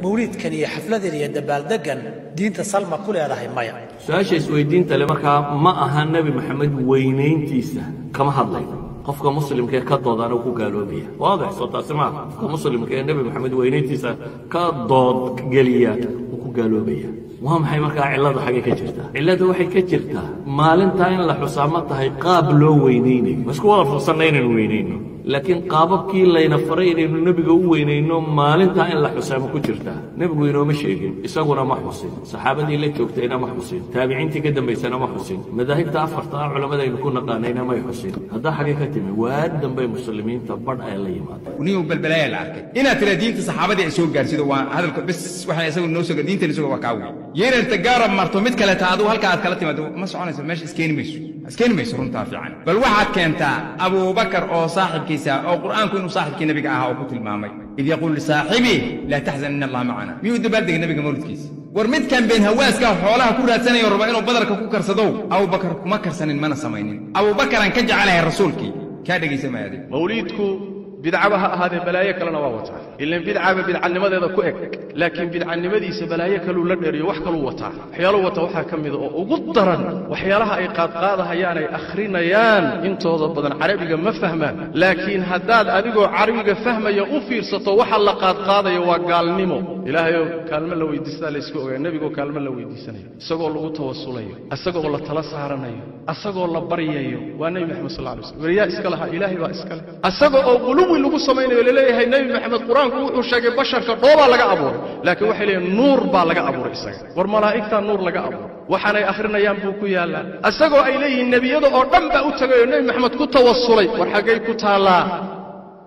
Mawliidkan iyo xafladan iyo dabaaldegan diinta salma ku leedahay maya. Su-aasha isweydiinta le markaa ma aha Nebi Maxamed weynayntiisa kama hadlayno. Qofka muslimka ee ka doodaana ku gaaloobaya, waadix soo taasi maaha? Qofka muslimka ee Nebi Maxamed weynayntiisa ka dood geliya wuu ku gaaloobaya. Waa maxay markaa cillada? Xaggay ka jirtaa cillada? Waxay ka jirtaa maalintaa in la xusaa ma tahay qaab loo weynaynayo. Ma isku wada fursanna inaynu weynayno, laakiin qaababkii layna faray inaynu nebiga u weynayno maalintaa in la xusaa ma ku jirtaa? Nebigu inooma sheegin, isaguna ma xusin, saxaabadii la joogtayna ma xusin, taabiciintii ka dambaysana ma xusin, madaahibta afarta ah culammadaynu ku naqaanayna may xusin. Haddaa xaggay ka timi? Waa dambay muslimiinta badh ay la yimaadeen. Niyu balbalaaya la arkay inaad tira diinta saxaabadii ay soo gaarsido waa hadalka bes. Waxay isagu noo soo diintan isagu waa kaa wey yeerarta gaara marto mid kale ta adigu halka aad kala timaado ma soconayso, meesha iskeeni mayso, iskeeni mayso. Runtaa fiican. Bal waxaad keentaa Abuubakar oo saaxibkiisa oo Qur'aanku inuu saaxibkii nabiga ahaa oo ku tilmaamay id yaquulu lisaaxibi laa taxzan ina Allaha macana. Miyuu dabaaldegay nabiga mawlidkiisa? War midkan been hawaaska xoolaha ku raadsanayo raba inuu badarka ku karsadow, Abubakar kuma karsanin mana samaynin. Abuubakaraan ka jecelahay rasuulkii kaa dhegaysa mayaade. Mawliidku bidcaba ha ahaadee balaayo kalena waa wataa. Ilan bidcaba bidcanimadeeda ku eg, laakiin bidcanimadiisa balaayo kaluu la dheeriyo, wax kaluu wataa. Waxyaaluu wataa waxaa ka mida oo ugu daran waxyaalaha ay qaadqaadahayaan ay akhrinayaan. Intooda badan carabiga ma fahmaan, laakiin haddaad adigoo carabiga fahmaya u fiirsato waxa la qaadqaadayo waa gaalnimo. Ilaahayoo kaalmo la weydiistaa layska ogaa, nebigoo kaalmo la weydiisanayo, isagoo lagu tawasulayo, isagoo la tala saaranayo, asagoo la baryayo. Waa Nebi Maxamed sal lay slam. Weriyaa iska lahaa? Ilaahay baa iska leh. Asaga oo quluwi lagu samaynayo laleeyahay Nebi Maxamed Qur-aanku wuxuu sheegay basharka dhoobaa laga abuuray, laakiin waxay leeyihin nuur baa laga abuuray isaga. War malaa'igtaa nuur laga abuuray, waxaanay akhrinayaan buu ku yaallaa. Isagoo ay leeyihiin nebiyada oo dhan baa u tegay oo Nebi Maxamed ku tawasulay. War xaggay ku taallaa?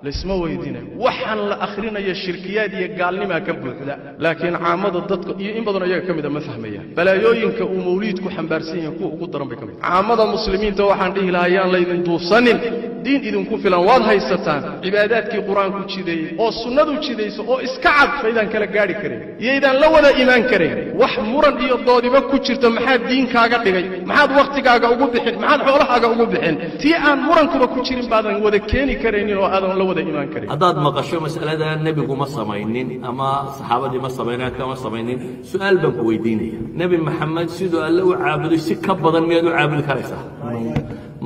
Laysma weydiinayo. Waxaan la akhrinaya shirkiyaad iyo gaalnimaa ka buuxda, laakiin caamada dadka iyo in badanoo iyaga ka mida ma fahmayaan. Balaayooyinka uu mawliidku xambaarsan yahay kuwa ugu daran bay ka mid. Caamada muslimiinta waxaan dhihi lahaa yaan laydin duufsanin. Diin idinku filan waad haysataan, cibaadaadkii Qur-aanku jideeyey oo sunnadu jidayso oo iska cad maydaan kala gaadhi karayn, iyaydaan la wada imaan karayn. Wax muran iyo doodiba ku jirto maxaad diinkaaga dhigay? Maxaad wakhtigaaga ugu bixin? Maxaad xoolahaaga ugu bixin? Tii aan murankuba ku jirin baadan wada keeni karaynin oo aadan la wada imaan karayn. Haddaad maqasho mas'alada nebigu ma samaynin ama saxaabadii ma samaynin kama samaynin, su'aal baan ku weydiinaya: Nebi Maxamed siduu Alle u caabuday si ka badan miyaad u caabudi karaysaa?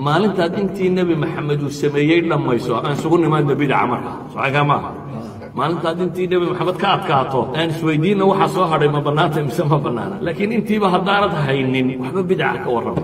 Maalintaad intii Nebi Maxamed uu sameeyey dhammayso aan isugu nimaadno bidaca. Marka socankaa maaha. Maalintaad intii Nebi Maxamed ka adkaato aan isweydiinna waxaa soo hadhay ma bannaanta mise ma bannaana. Laakiin intiiba haddaanad haynin waxba bidaca ka warrama.